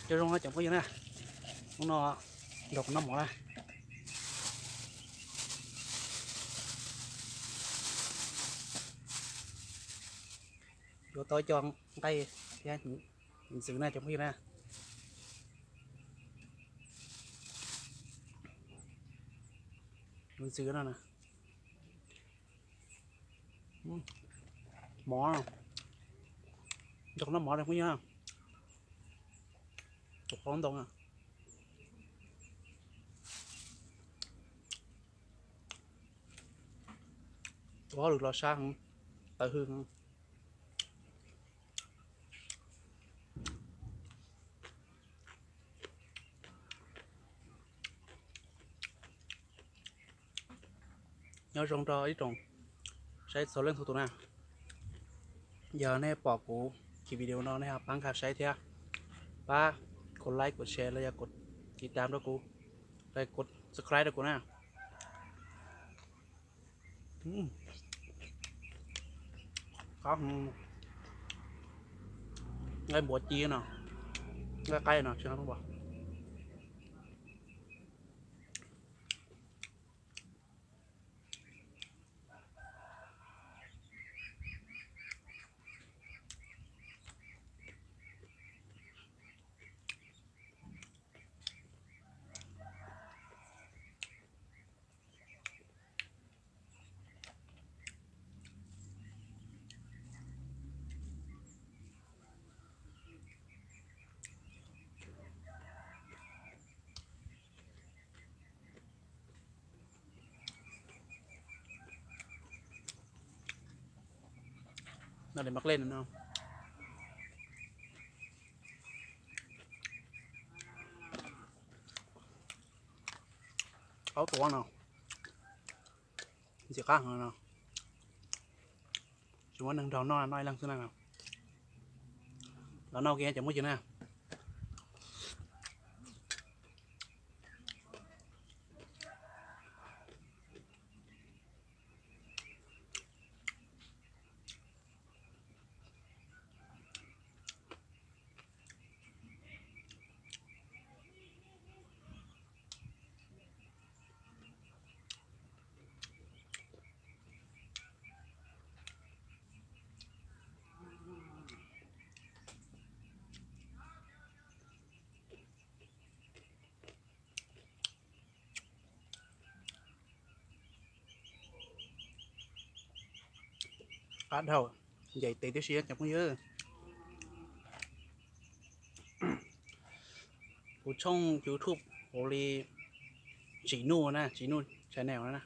Cov zoo no cov phooj ywg na, hnub no nrog kuv noj mov na. Yuav tau cov nqaij thiab ntxwv na cov phooj ywg na. Ntxwv no, mov, nrog kuv noj mov na phooj ywg na. Tus qoob ntoo, tus hauj lwm los sab heev, tawv hwj heev. Nyob zoo rau ib tsoom saib txhua leej txhua tus na. Yog nej pom kuv cov video no nej ho pab nkag saib thiab, pab kuv like, kuv share los yog kuv tiv tam rau kuv, los kuv subscribe rau kuv na. Nqaij npuav ci no, nqaij qaib no tsis. No, aub tuav no, ntxim qab heev no. Tsis muaj neeg nrog noj, noj ib leeg xwb na. Los noj kiag cov phooj ywg na. Qab dhau, ncaim tes tib si cov phooj ywg. Kuv tshooj YouTube hu li Tsim Nuj na, Tsim Nuj channel na.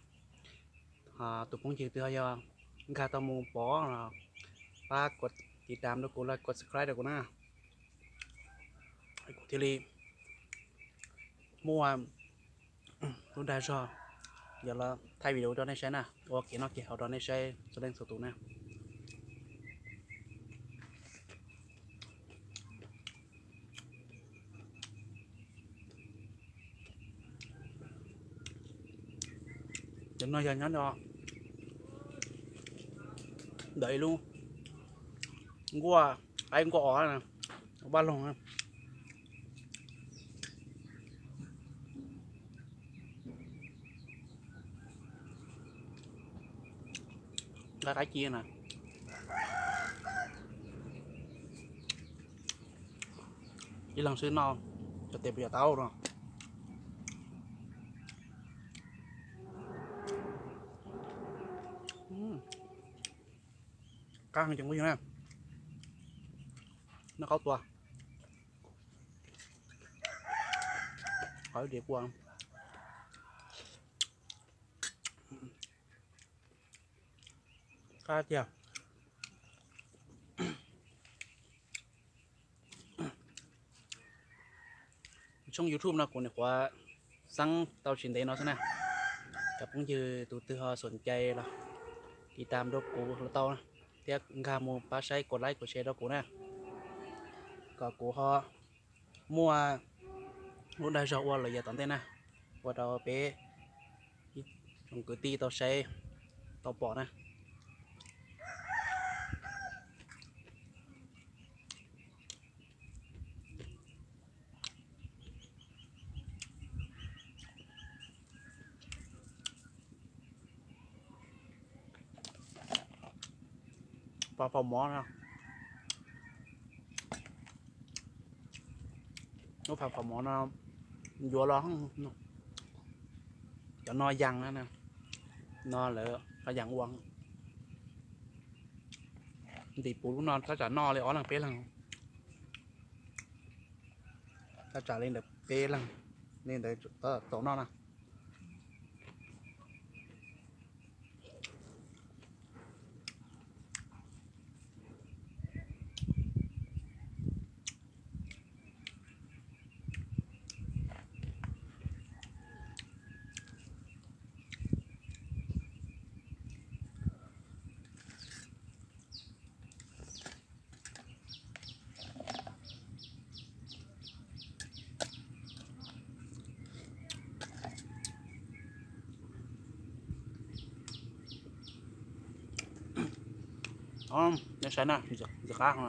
Tus phooj ywg twg ho yog nkag tau mus pom, pab kuv tiv tam rau kuv los kuv subscribe rau kuv na. Kuv thiaj li muaj lub dag zog yuav los thaij video rau nej saib na, ua kev noj kev haus rau nej saib txhua leej txhua tus na. Cov no yog nyob rau ntawm ib lub nkuaj qaib nkuaj os, vaj loog. Nqaij qaib ci na. Ib leeg xwb noj cov tes puas yog tau no. Qab heev cov phooj ywg na. Noj qaub tua, qhov ib diav kua. Qab tiag. Tshooj YouTube no kuv nyuam qhuav xeeb tau tsis ntev no xwb na. Cov phooj ywg tus twg ho xom cai los tiv tam rau kuv los tau, thiab nkag mus pab saib, kuv like kuv share rau kuv na, kom kuv ho muaj lub dag zog ua lawm yav tom ntej na, ua rau peb tsoom kwv tij tau saib tau pom na. Pab pham mov no, lub pab pham mov no yuav los, cov no yas na, no lawv qhov yas ua. Ntim puv lub no thaj tsam noj li ob leeg peb leeg, thaj tsam li ntawd peb leeg, li ntawd tau noj na. Nej saib na, ntxim qab no,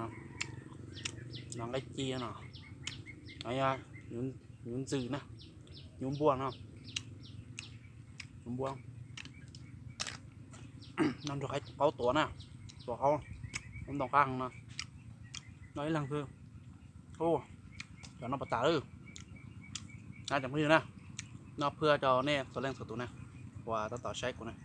no nqaij ci no, no yog nyuv ntxwm na, nyuv npua no, nyuv npua no nrog qaub tuav na, tuav qaub, ntoo qab no, noj ib leeg xwb. Cov no pas tas lawm. Na cov phooj ywg na, noj phwj rau nej txhua leej txhua tus na, uas tab tom saib kuv na.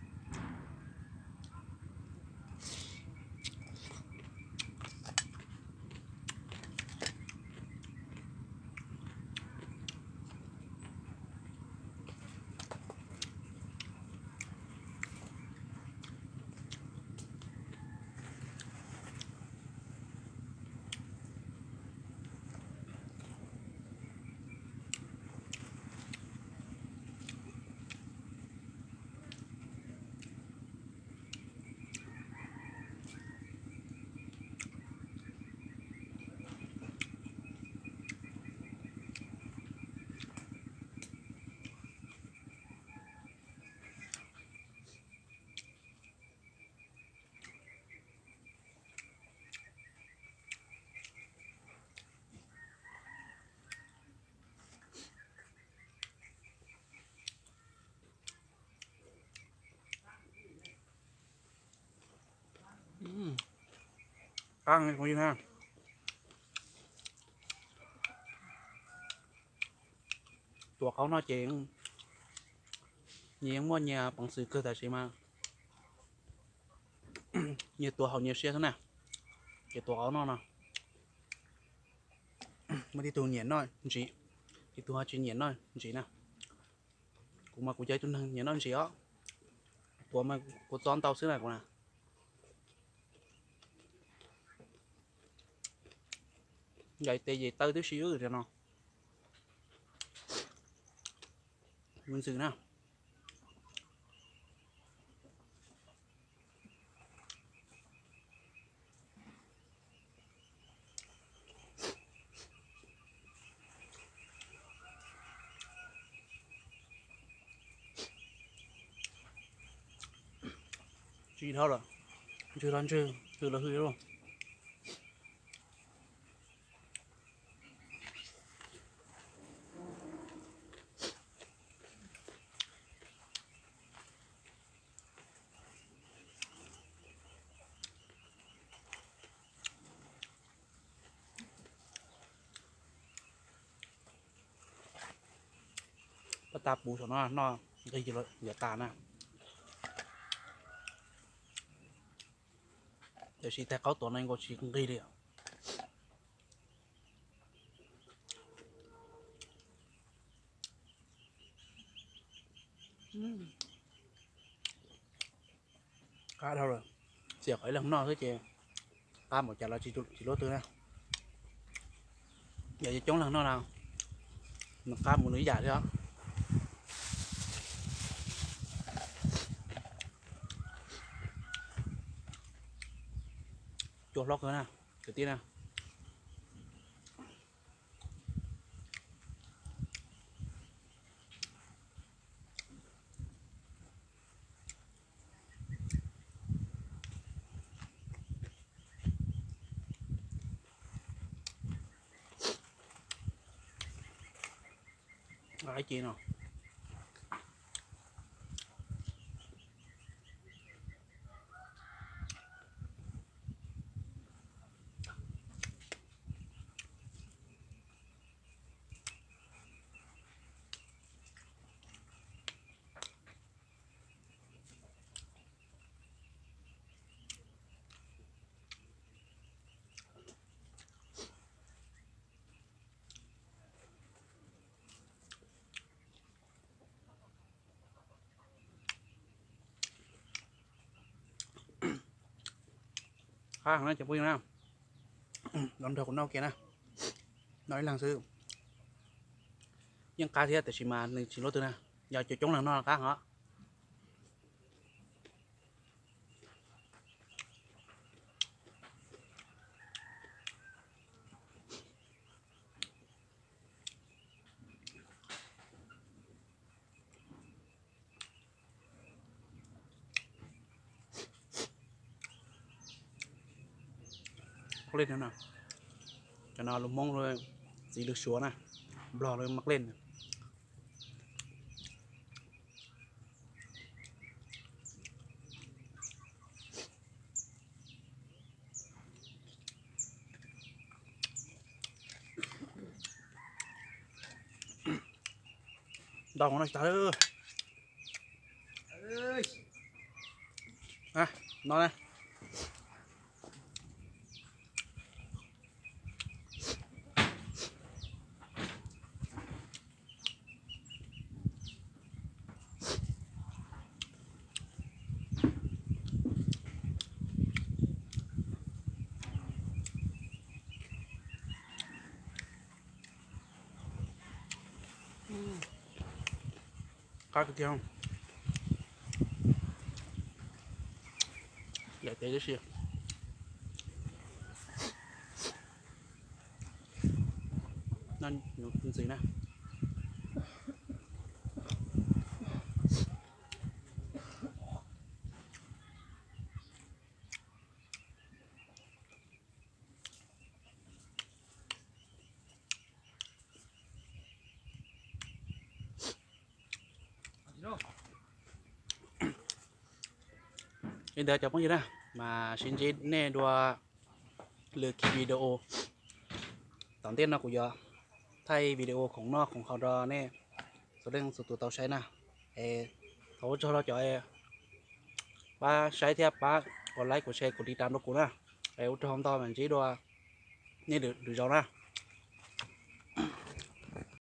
Qab, tuav qaub no ces nyias yeej muaj nyias peev xwm kawg, tab sis mas nyias tuav haum nyias siab xwb na. Ces tuav qaub no no, muaj tib tug nyiam noj ntsim, tib tug ho tsis nyiam noj ntsim na. Kuv mas kuv yog ib tug neeg nyiam noj ntsim os, tuav mas kuv txob ntau xwb na kuv na. Yam tes yam taw tib si no, ntxwm na. Tsis dhau lawm, ntswg los ntswg, hwm los hwm lauj. Paj tag puv saum no noj nqig yuav tas na. Tiam sis tais qaub tuav no nkaus tsis nqig li. Qab dhau lawm, txiav kom ib leeg noj xwb ces qab npaum cas los tsis luaj twg na. Yog coob leeg noj na, nws qab mus nws ib yam thiab. Cua hlob kawg na, kwv tij na. Qab ci no. Qab heev na cov phooj ywg na, los nrog kuv noj kiag na. Noj ib leeg xwb yeej qab thiab, tiam sis mas nws tsis luaj twg na, yog coob coob leeg noj qab heev. Cov no lus Hmoob, txiv lws Suav na, Nplog lawv Mab Lej. Ntau no tsis tas. No na. Qab tiag tiag. Yam tes tib si. Noj ntxiv na. Li ntawd cov phooj ywg na, mas sib ntsib nej dua lwm video. Tom ntej no kuv yuav thaij video khoom noj khoom haus rau nej txhua leej txhua tus tau saib na. Es thov ua tsaug rau cov pab saib thiab pab ua like, ua share, ua tiv tas rau kuv na. Es ua tsaug ntau, mam ntsib dua nej lwm zaus na.